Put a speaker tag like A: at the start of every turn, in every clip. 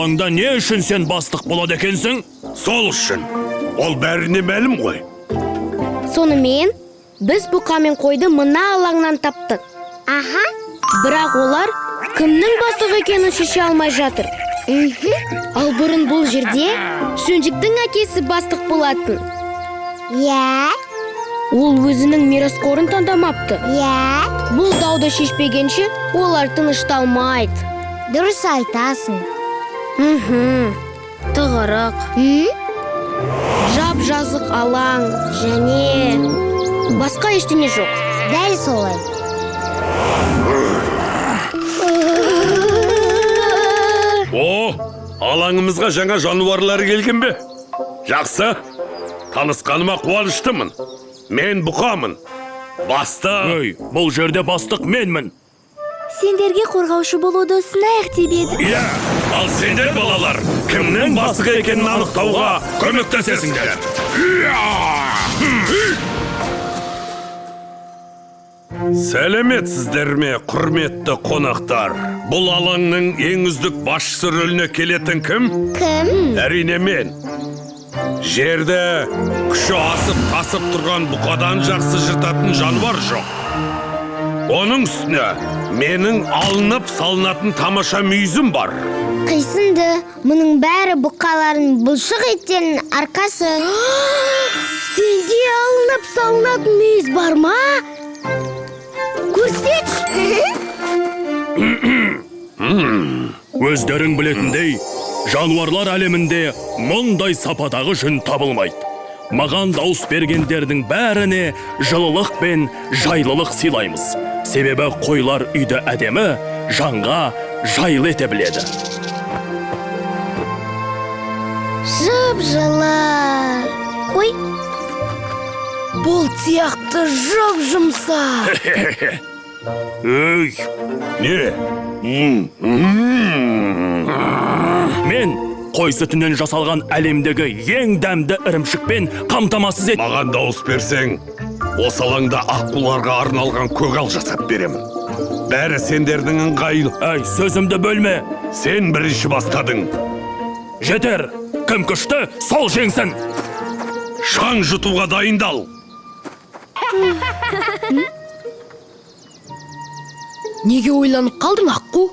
A: Алаңда не үшін сен бастық болады екенсің?
B: Сол үшін. Ол бәріне мәлім ғой.
C: Сонымен біз бұқа мен қойды мына алаңнан таптық.
D: Аха.
C: Бірақ олар кімнің бастық екенін шеше алмай жатыр. Ал бұрын бұл жерде Шөнжіктің әкесі бастық болатын.
D: Иә.
C: Ол өзінің мирасқорын таңдамапты.
D: Иә.
C: Бұл дауды шешпегенше олар тынышталмайды.
D: Дұрыс айтасың.
C: Тығырық. Жап-жазық алаң және басқа ештеңе жоқ.
D: Дәл солай.
B: О, алаңымызға жаңа жануарлар келген бе? Жақсы. Танысқаныма қуаныштымын. Мен бұқамын. Бастық.
A: Ей, бұл жерде бастық менмін.
E: Сендерге қорғаушы болуды ұсынайық деп едік.
B: Иә, ал сендер балалар кімнің бастық екенін анықтауға көмектесесіңдер. Сәлеметсіздер ме, құрметті қонақтар? Бұл алаңның ең үздік басшысы рөліне келетін кім?
D: Кім?
B: Әрине мен. Жерді күші асып тасып тұрған бұқадан жақсы жыртатын жануар жоқ. Оның үстіне менің алынып салынатын тамаша мүйізім бар.
D: Қисынды, мұның бәрі бұқалардың бұлшық еттерінің арқасы.
C: Сенде алынып салынатын мүйіз бар ма? Көрсетші!
A: Өздерің білетіндей, жануарлар әлемінде мұндай сападағы жүн табылмайды. Маған дауыс бергендердің бәріне жылылық пен жайлылық сыйлаймыз. Себебі қойлар үйді әдемі, жанға жайлы ете біледі.
D: Жып-жылы.
E: Ой, бұлт сияқты жұп-жұмсақ.
A: Өй,
B: Не?
A: Мен қой сүтінен жасалған әлемдегі ең дәмді ірімшікпен қамтамасыз ет.
B: Маған дауыс берсең, осы алаңда аққуларға арналған көгал жасап беремін. Бәрі сендердің ыңғайлы.
A: Әй, сөзімді бөлме.
B: Сен бірінші бастадың.
A: Жетер, кім күшті, сол жеңсін.
B: Шаң жұтуға дайындал.
C: Неге ойланып қалдың, аққу?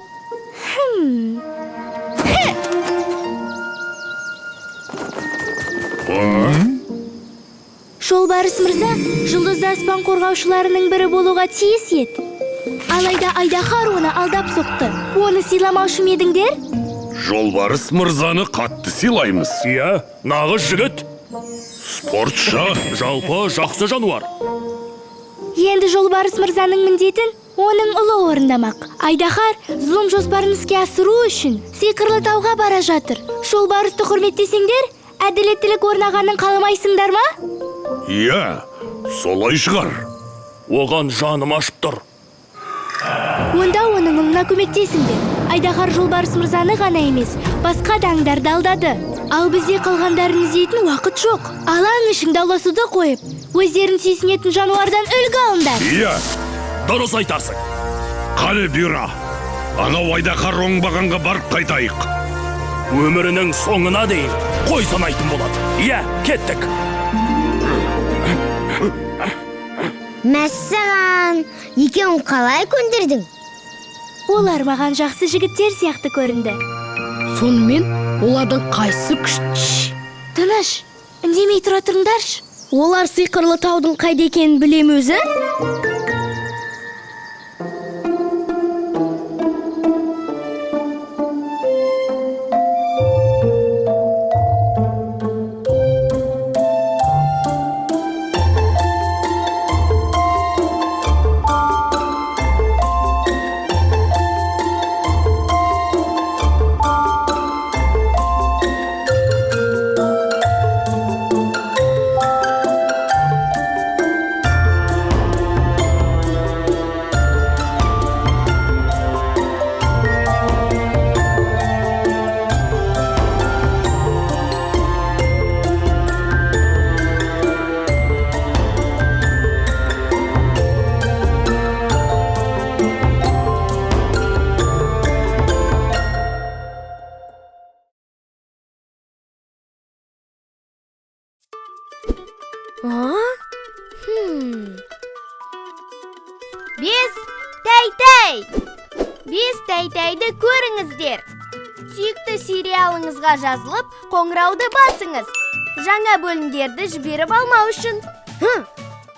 E: Жолбарыс мырза жұлдызды аспан қорғаушыларының бірі болуға тиіс еді. Алайда айдаһар оны алдап соқты. Оны сыйламаушы ма едіңдер?
B: Жолбарыс мырзаны қатты сыйлаймыз.
A: Иә, нағыз жігіт.
B: Спортшы.
A: Жалпы жақсы жануар.
E: Енді жолбарыс мырзаның міндетін оның ұлы орындамақ. Айдаһар зұлым жоспарын іске асыру үшін сиқырлы тауға бара жатыр. Жолбарысты құрметтесеңдер, әділеттілік орнағанын қаламайсыңдар ма?
B: Иә, солай шығар.
A: Оған жаным ашып тұр.
E: Онда оның ұлына көмектесіңдер. Айдаһар жолбарыс мырзаны ғана емес, басқа да аңдарды алдады. Ал бізде қалғандарын іздейтін уақыт жоқ. Алаң ішін дауласуды қойып, өздерін сүйсінетін жануардан үлгі алыңдар.
B: Иә,
A: Дұрыс айтасың.
B: қане бұйра. Анау айдаһар оңбағанға барып қайтайық.
A: Өмірінің соңына дейін қой санайтын болады. Иә, кеттік.
D: Мәссаған, екеуін қалай көндірдің?
E: Олар маған жақсы жігіттер сияқты көрінді.
C: Сонымен олардың қайсы күшті?
E: Тыныш, үндемей тұра тұрыңдаршы.
C: Олар сиқырлы таудың қайда екенін біле ме өзі? А? Бес тәй-тәй! Бес тәй-тәйді көріңіздер. Сүйікті сериалыңызға жазылып, қоңырауды басыңыз. Жаңа бөлімдерді жіберіп алмау үшін.